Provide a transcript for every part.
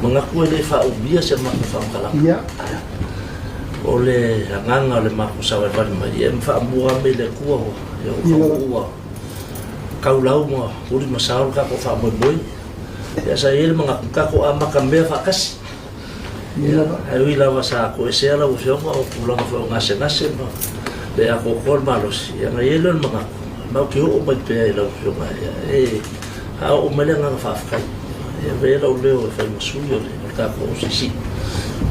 Manatu e le faaumia si a matou faamatalaga. Ia. O le agaga o le matou savalivali mai, ia e faamua mai le Atua ua ia ua ua taulau ma uli ma sao le tatou faamoemoe. Ia sa i ai le manatu tatou amata mea faatasi. Ia, ae ui lava sa toesea lau Afioga o tulaga foi o gasegase ma le atoatoa le malosi, ia ona i ai lea o le manatu, matou te oo mai pea i lau Afioga, ia, e faaoo mai le agaga faafetai. E avea ai lou leo e fai ma sui o le tatou OCC,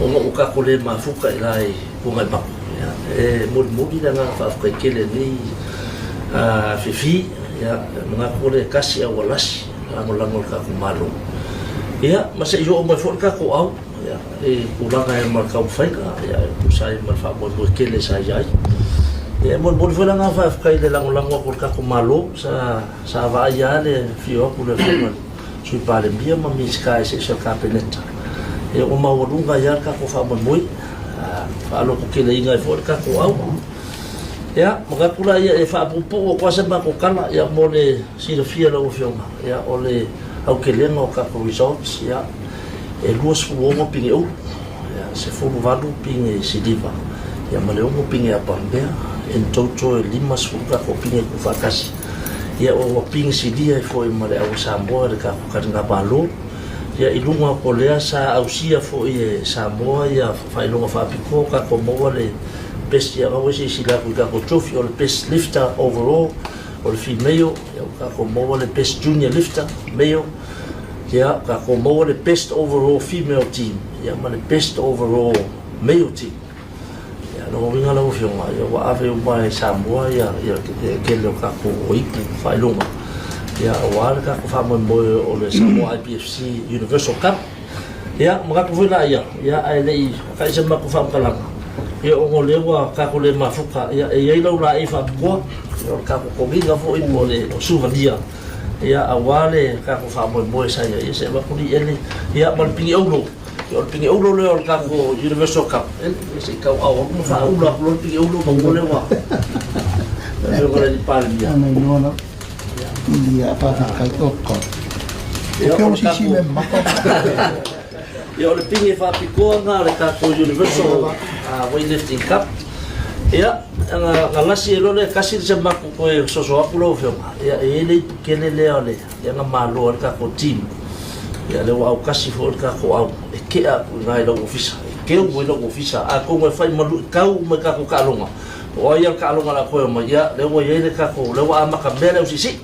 ona ua tatou le mafuta i la i Tuanaimato. Ia, e molimoli le agaga faafetai tele i lenei afiafi, ia, e manatu o le tasi a ua lasi lagolago a le tatou Malo. Ia, ma se i oo mai foi le tatou au, ia, i tulaga e ma le taumafaiga, ia, e tusa ai ma le faamoemoe tele sa i ai. Ia, e molimoli foi le agaga faafetai i le lagolago atu a le tatou Malo, sa, sa vaaia lava le afio atu o le Afioga i le Sui Palemia ma Minisita eseese o le Kapeneta. Ia, ua maualuga ai lava le tatou faamoemoe, faalototeleina ai foi le tatou au. Ia, manatu la ia e faapuupuu atu lava se matou tala, ia, mo le silafia e lau Afioga, ia, o le autelena o tatou results, ia, e 26 pine ulu, ia, 18 pine siliva, ia, ma le 6 pine apamea, in total e 50 tatou pine tuufaatasi. Ia, ua pine silia ai foi ma le Aua Samoa i le tatou taligamalo. Ia, i luga atu o lea sa ausia foi e Samoa ia faailoga faapitoa, tatou maua le Best ia ua silasila atu i tatou trophy o le best lifter overall o le female, ia ua tatou maua le best junior lifter male, ia ua tatou maua le best overall female team, ia ma le best overall male team. Ia lona uiga lau Afioga, ia ua ave uma e Samoa ia ia le tele o tatou ipu faailoga, ia aua le tatou faamoemoe o le Samoa IPFC Universal Cup. Ia, manatu foi la ia, ia, ae le i kai se matou faamatalaga, ia, ona o lea ua tatou le mafuta, ia, e i ai lau laei faapitoa, ia, o le tatou toniga foi po o le souvenir, ia, aua le tatou faamoemoe sa i ai, ia, se i avatu ni ele, ia, ma le pigi oulo, ia, o le pigi oulo lea o le tatou Universal Cup, ele, ia, se i tauau atu ma faaula atu loa le pigi oulo, ma ua lea ua, le Afioga i le Palemia. Ia, faafetai oko. Ia, o le tatou... Ia, o le pine faapitoa lena a le tatou Universal Weightlifting Cup. Ia, na lasi ai loa lea e tasi le matou toe soso atu lau Afioga. Ia, e i ai le ipu tele lea o le lea na malo ai le tatou team. Ia, lea ua aukasi foi le tatou au e tea atu i ina i lou ofisa. E keu ai lou ofisa. Atonu e fai ma luitau uma i tatou taaloga. O ai a le taaloga o le a toe omai? Ia, lea ua i ai le tatou, lea ua amata mea le ausiisii.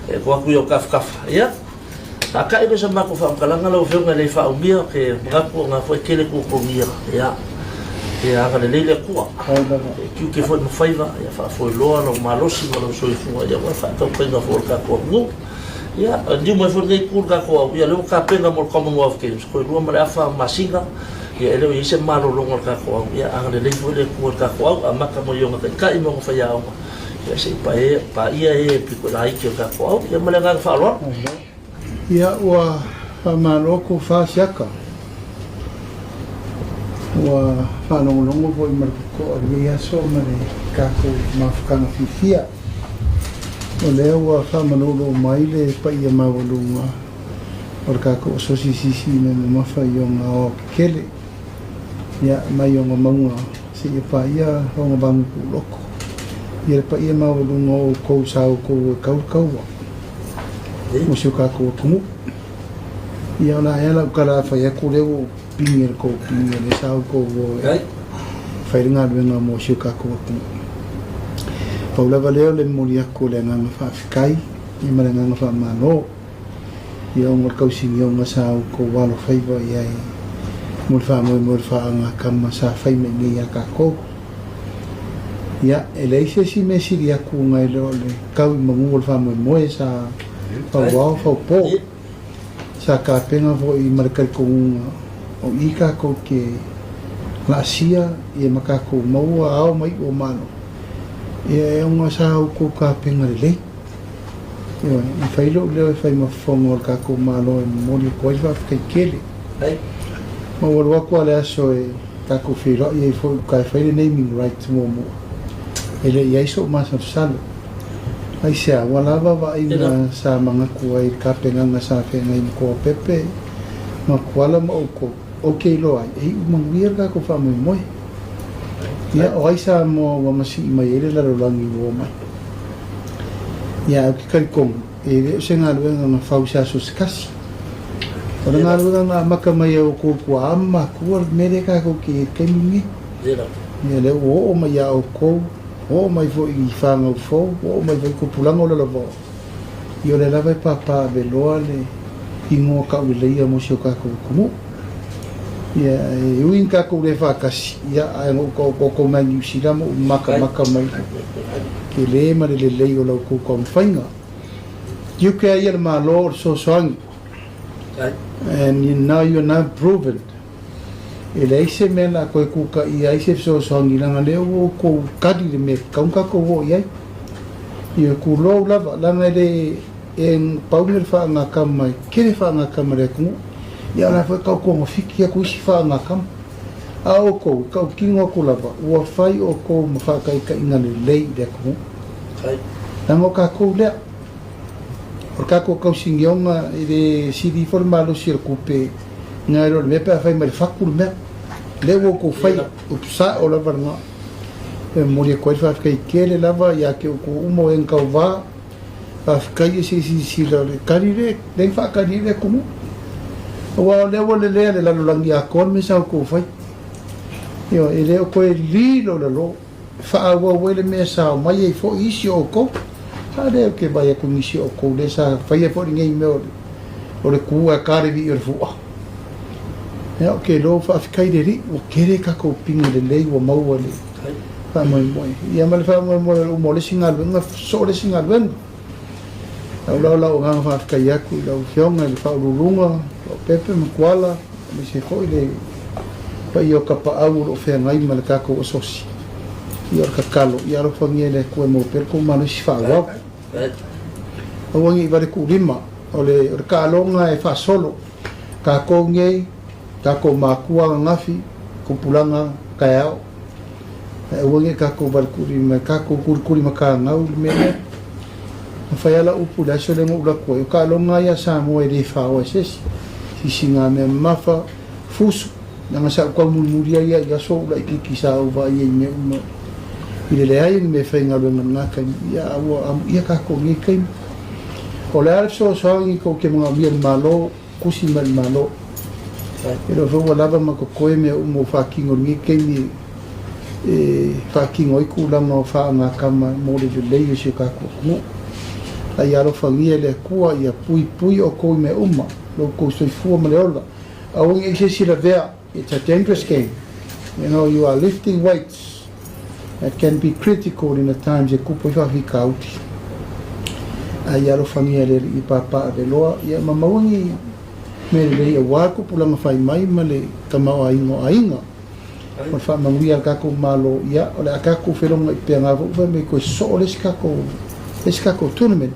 E tuu atu i ou tafatafa. Ia, faata'i mai sa matou faamatalaga lau Afioga e le faaumia, ou te manatu o na foi e tele tuatuagia. Ia, ia agalelei le Atua. E tiute foi ma faiva, ia faafoeloa lou malosi ma lou soifua, ia aua le faatautaiga foi o le tatou atunuu. Ia, liliu mai foi lenei itu i le tatou au, ia lea ua tapena mo le Commonwealth Games, toe lua ma le afa masina, ia e le o i ai se malologa o le tatou au. Ia agalelei foi le Atua i le tatou au, amata mai i ona taitai ma ona faiaoga, ia se i paia e pito laiti o le tatou au. Ia ma le agaga faaaloalo. Ia, ua faamalo tofa siaka. Ua faalogologo foi ma le totoa i lenei aso ma le tatou mafutaga fiafia. O lea ua faamaloulou mai le paia maualuga o le tatou asosi sisi me mamafa i ona aoaotetele, ia, mai ona mauga seia paia ona vagu puuloko. Ia le paia maualuga o outou sa outou e tau le taua mo si o tatou atunuu. Ia o le a ea lau tala a fai atu lea ua ou pine i le tou pine lea sa outou o e fai le galuega mo si o tatou atunuu. Pau lava lea o le momoli atu o le agaga faafetai ia ma le agaga faamalo ia ona o le tausinioga sa outou alofaiva i ai mo le faamoemoe o le faagatama sa fai mai nei ia tatou. Ia, e leai se isi mea sili atu nai lo le kau i manu o le faamoemoe sa fauao faupo. Sa tapena foi ma le talitonuga o i tatou te laasia ia ma tatou maua ao ma iu o Malo, ia e ona sa outou tapena lelei. Ioe, na fai lou leo e fai ma fofoga o le tatou Malo e momoli atu ai le faafetai tele. Ma ua alu atu lava le aso e tatou feiloai ai foi uta e fai le naming right muamua, e le i ai sou masalosalo. Aisea, ua lava vaaiga sa manatu ai i le tapenaga sa feagai ma Toapepe, Ma Kuala ma oukou, ou te iloa ai, e iu manuia le tatou faamoemoe. Ia, o ai Samoa ua masii mai ai le lalolagi ua omai? Ia, ae ou te talitonu, e le o se galuega na fau i se aso se tasi. O le galuega na amata mai e outou tuaa ma matua le mea lea tatou te i ai i le taimi lenei. Ia, lea ua oo mai ia outou, oo mai foi i fanau fou, oo mai foi i tupulaga o lalovaoa. Ia o lea lava e papaaveloa le igoa tauleleia mo si o tatou atunuu. Ia e ui ina tatou le faatasi, ia ae na ou taotooto mai Niu Sila ma ou matamata mai i le tele ma le lelei o la outou taumafaiga. Tiute ai ia le Malo o le fesoasoani. And now you are now proven e leai se mea o le a toe tutaia ai se fesoasoani leaga lea ua outou kali i le mea e tatau ona tatou oo i ai. Ia tulou lava, leaga e le e pau le faagakama, e tele faagakama i le atunuu, ia o la foi e tau togafiti atu isi faagakama. A o outou, e tautino atu lava, ua fai outou ma faataitaiga lelei i le atunuu. Leaga o tatou lea. O le tatou tausinioga e le sili ifo le malosi o le tupe nai lo le mea pe a fai mai le fatu le mea. Lea ua outou faia, upu sao lava lena. E momoli atu ai le faafetai tele lava ia te outou uma o e na tauva. Faafetai e se i silasila o le tali lea, lea na faatali ai le atunuu. Aua o lea ua lelea le lalolagi atoa le mea sa outou faia. Ioe, e le o toe lilo lalo. Faaauau ai le mea sa omai ai foi isi o outou. A lea ou te vaai atu i nisi o outou lea sa faia foi lenei mea o le tu ae ta le vii o le fua. Ia, ou te iloa ua faafetai le Alii, ua tele tatou pine lelei ua maua i le faamoemoe. Ia ma le faamoemoe o le uma o le isi galuega, soo le isi galuega. Lau la o lau agaga faafetai atu i lau Afioga i le Faauluuluga, Lopepe ma Tuala, aemaise foi le paia o Tapaau o lo o feagai ma le tatou asosi. Ia o le tatalo, ia alofagia e le Atua e maua pea le tou malosi faaauau. Aua ne i vale tuulima, o le, o le taaloga e faasolo. Tatou nei, tatou matua ananafi, tupulaga taeao. Ae aua ne i tatou vale tuulima, e tatou kulikuli matagau le mea lea. Na fai lava lau upu i le aso lea na ou alu atu ai, o taaloga lava ia a Samoa e le faoa e se isi. Sisigamea mamafa, fusu, leaga sa ou taumulimuli ai lava i aso ou laitiiti sa ou vaai ai i mea uma i le leai o ni mea faigaluega i lena taimi, ia a ua amuia tatou i lenei taimi. O le a le fesoasoani tou te manaomia i le Malo, tusi mai i le Malo. E le o foi ua lava ma totoe mea uma ua faatino i lenei taimi e faatino ai tulaga o faagatama mo le lelei o si o tatou atunuu. A ia alofagia e le Atua ia puipui outou i mea uma, lo outou soifua ma le ola. Aua ne i se isi lavea, it's a dangerous game. You know, you are lifting weights that can be critical in the times e kupu ai faafitauli. A ia alofagia e le Alii Pāpāaveloa, ia ma maua ni mea lelei aua le tupulaga fai mai ma le tamaoaiga o aiga. O le faamanuia a le tatou Malo, ia, o le a tatou felogai pea nga foi fai mai toe soo le isi tatou, le isi tatou tournament.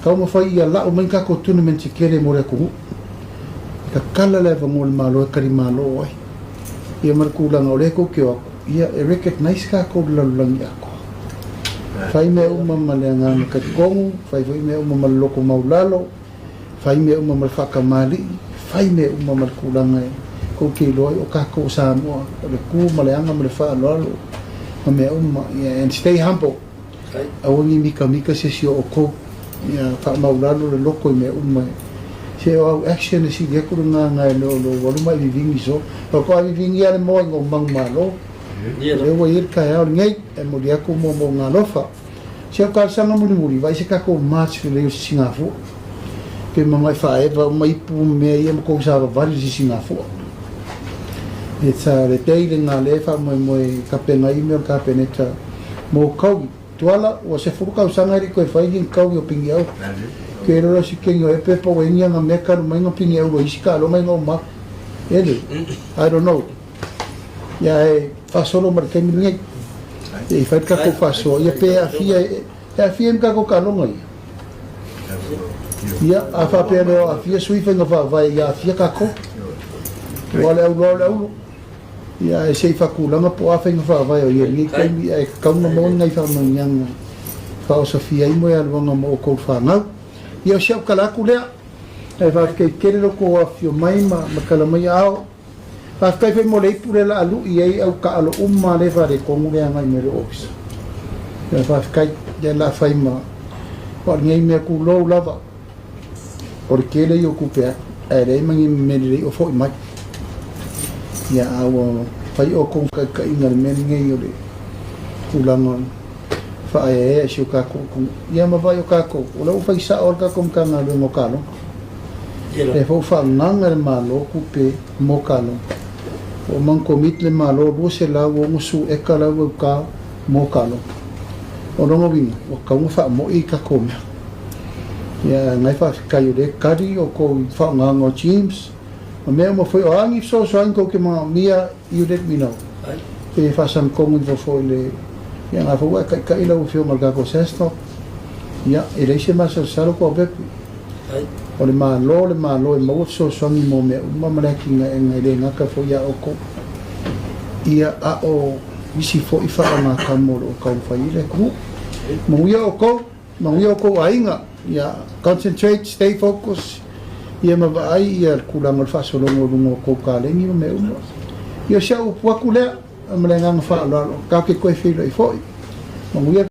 Taumafai ia lau mai ni tatou tournament se tele mo le atunuu. E tatala le avanoa i le Malo e tali malo ai. Ia ma le tulaga o lea tou te o atu, ia e recognise tatou i le lalolagi atoa. Fai mea uma ma le agaga talitonu, fai foi mea uma ma le loto maulalo, Fai mea uma ma le faatamalii, fai mea uma ma le tulaga e tou te iloa ai o tatou o Samoa, o le tu ma le aga ma le faaaloalo ma mea uma. Yeah, and stay humble. Aua ne i mikamika se isi o outou. Ia faamaulalo le loto i mea uma. Se o au action e sili atu le gaga e lo lou alu ma e vivigi so. Faatoa vivigi lava le moa ina ua manumalo. O lea ua i ai le taeao lenei, e momoli atu moomooga alofa. Si au talosaga mulimuli, vaai se tatou march lelei o Sisigafua. Pe manao e faaeva uma ipu ma mea ia ma kou savavali i Sisigafua. It's a, le day lena lea e faamoemoe e tapena ai mea o le Kapeneta mo kaui. Tuala, ua 10 tausaga e le i toe fai ni kaui o Piniau. Ke iloa si keni o epe po ua ingi anga mea kalu mai nga Piniau ua isi taaloga ina o ma. Ele, I don't know. Ia e faasolo ma le taimi lenei. Ia i fai le tatou faasoa, ia pe aafia, e aafia ai ma tatou taaloga ia. Ia, a faapea le o aafia sui faiga faavae, ia aafia tatou. Aua o le auloa o le aulo. Ia, ae se i faatulaga po o a faiga faavae o i ai i lenei taimi, ae tatau ona maua ni nai faamanuiaga e faaosofia ai moealuaga mo outou fanau. Ia, o si au tala atu lea. Ae faafetai tele lo outou afifio mai ma tala mai aao. Faafetai foi mo le ipu lea la a lui ai au taalo uma lea e faaletonu lea agai mai le ofisa. Ia faafetai lea la fai ma o lenei mea tulou lava o le tele ia o tupe alu ae leai ma ni mea lelei o foi mai. Ia a ua fai outou taitaiga i le mea lenei o le tulaga faaeaea i si o tatou atunuu. Ia ma vaai o tatou, o lea ua fai sao lava le tatou Matagaluega o Taaloga. Lea foi ua faaagaga e le Malo tupe mo taaloga. Ua uma ona commit le Malo 260 eka la ua i uta mo taaloga. O lona uiga, ua tatau ona faamoi tatou mea. Ia ae na e faafetai o lea e tali outou i faaaogaina o gyms ma mea uma foi. O a ni fesoasoani tou te manaomia, you let me know. Pe faasagatonu ifo foi i le, ia na foi ua e taitai lau Afioga i le tatou SASNOC. Ia, e leai se masalosalo Tuaopepe. O le Malo, le Malo e maua fesoasoani mo mea uma ma le atinaega e le gata foi ia outou. Ia, a o isi foi faaaogatama o lo o taumafai ai le atunuu. Manuia outou, manuia outou aiga. Ia, concentrate, stay focus, ia ma vaai ia le tulaga o le faasologa o luga o outou kaleni ma mea uma. Ia, o si au upu atu lea, ma le agaga faaaloalo, tatou te toe feiloai foi. Manuia.